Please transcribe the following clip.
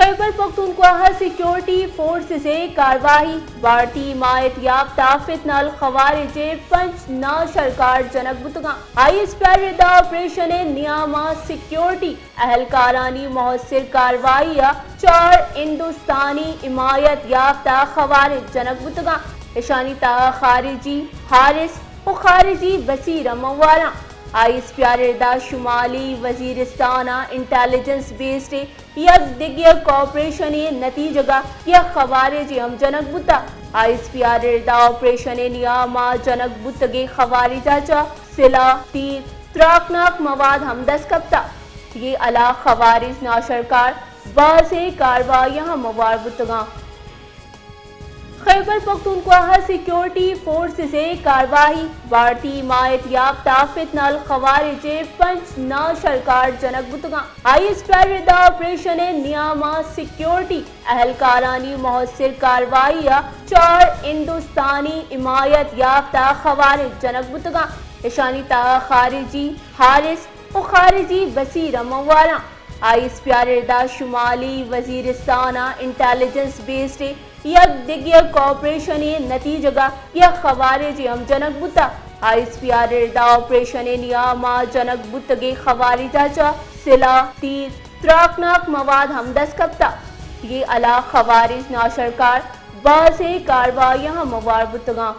خیبر پختونخوا ءَ security forces ءِ کاروائی، بھارتی حمایت یافتہ فتنہ الخوارج ءِ پنچ ناشرکار جنگ بوتگاں۔ آئی ایس پی آر ءِ ردا آپریشن ءِ نیام ءَ سیکیورٹی اہلکارانی مؤثر کاروائی ءَ چار ہندوستانی حمایت یافتہ خوارج جنگ بوتگاں۔ اشانی تہا خارجی حارث و خارجی بصیر ہم ہوار آں۔ آئی ایس پی آر ءِ ردا شمالی وزیرستان ءَ انٹیلیجنس بیسڈ یک دگہ آپریشن ءِ نتیجگ ءَ یک خوارجے ہم جنگ بوتگ۔ آئی ایس پی آر ءِ ردا آپریشن ءِ نیام ءَ جنگ بوتگیں خوارج ءَ چہ سلاہ، تیر، تراکناک مواد ہم دست کپتگ۔ اے ہلاک خوارج ناشرکار بازیں کارروائیاں ہم ہوار بوتگاں۔ خیبر پختونخوا ءَ سیکیورٹی فورسز ءِ کاروائی، بھارتی حمایت یافتہ فتنہ الخوارج ءِ پنچ ناشرکار جنگ بوتگاں۔ آئی ایس پی آر ءِ ردا آپریشن ءِ نیام ءَ سیکیورٹی اہلکارانی مؤثر کاروائی ءَ چار ہندوستانی حمایت یافتہ خوارج جنگ بوتگاں۔ اشانی تہا خارجی حارث و خارجی بصیر ہم ہوار آں۔ آئی ایس پی آر ءِ ردا شمالی وزیرستان ءَ انٹیلیجنس بیسڈ یک دگہ آپریشن ءِ نتیجگ ءَ یک خوارجے ہم جنگ بوتگ۔ آئی ایس پی آر ءِ ردا آپریشن ءِ نیام ءَ جنگ بوتگیں خوارج ءَ چہ سلاہ، تیر، تراکناک مواد ہم دست کپتگ۔ اے ہلاک خوارج ناشرکار بازیں کارروائیاں ہم ہوار بوتگاں۔